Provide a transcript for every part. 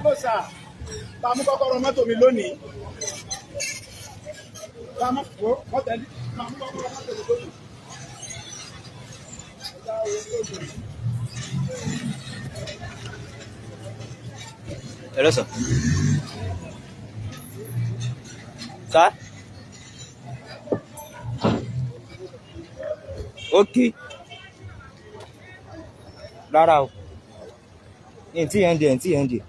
Hello sir, bá mú kọ́kọ́rọ́ mọ́tò mi lónìí. Bá mú wo mọ́tẹ́lì, bá mú kọ́kọ́rọ́ mọ́tò mi lónìí. Hello, sir. Sir? Okay. Rárá o. Ntí ẹ̀ ń jẹ, ntí ẹ̀ ń jẹ.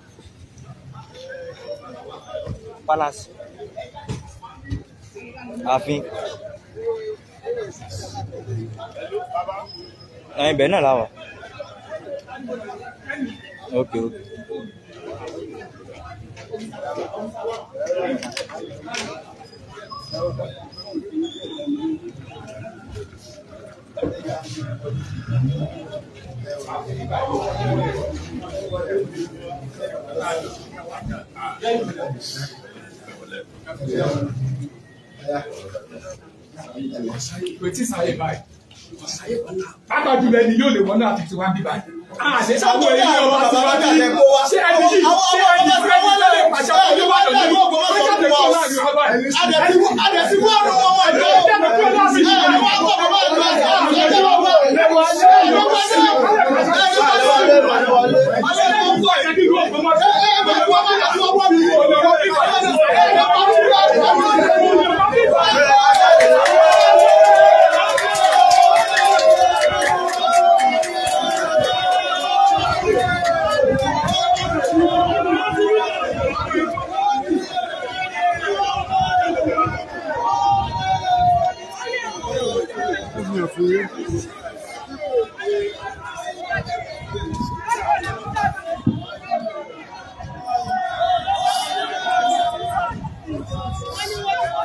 Palace. Ààfin. Ẹ̀yin ibẹ̀ náà la wà. Okay, okay. Kò tí sáyé báyìí, pàápàá jùlọ ẹni yóò lè wọ́n náà fi tiwa bí báyìí. Àṣẹ sáwọ́ ilé ọba tí wọ́n bí ṣé ẹni yìí, ṣé ẹni tí ẹni tó lè pàṣẹ fún Olúbàdàn ní ó jáde kúrò láàrin ọba yìí. Ẹni tó jáde kúrò láàrin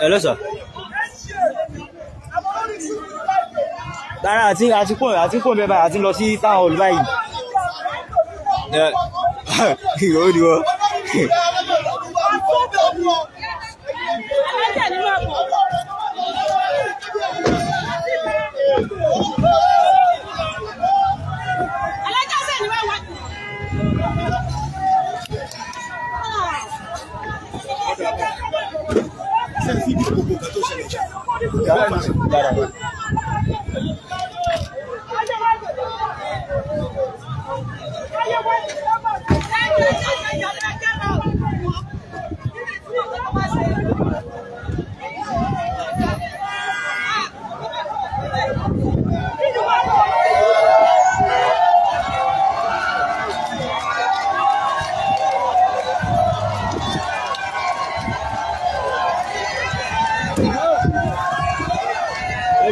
Hello, sir. Rárá, àti kò ń bẹ báyìí, àti ń lọ sí town hall báyìí. Ẹ ó di wọ́. Alájà ni máa bọ̀. Alájà sẹ́ ni wá wá. Dára.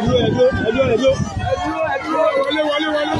Ẹ dúró, ẹ dúró, ẹ dúró, ẹ dúró. Wọlé, wọlé, wọlé.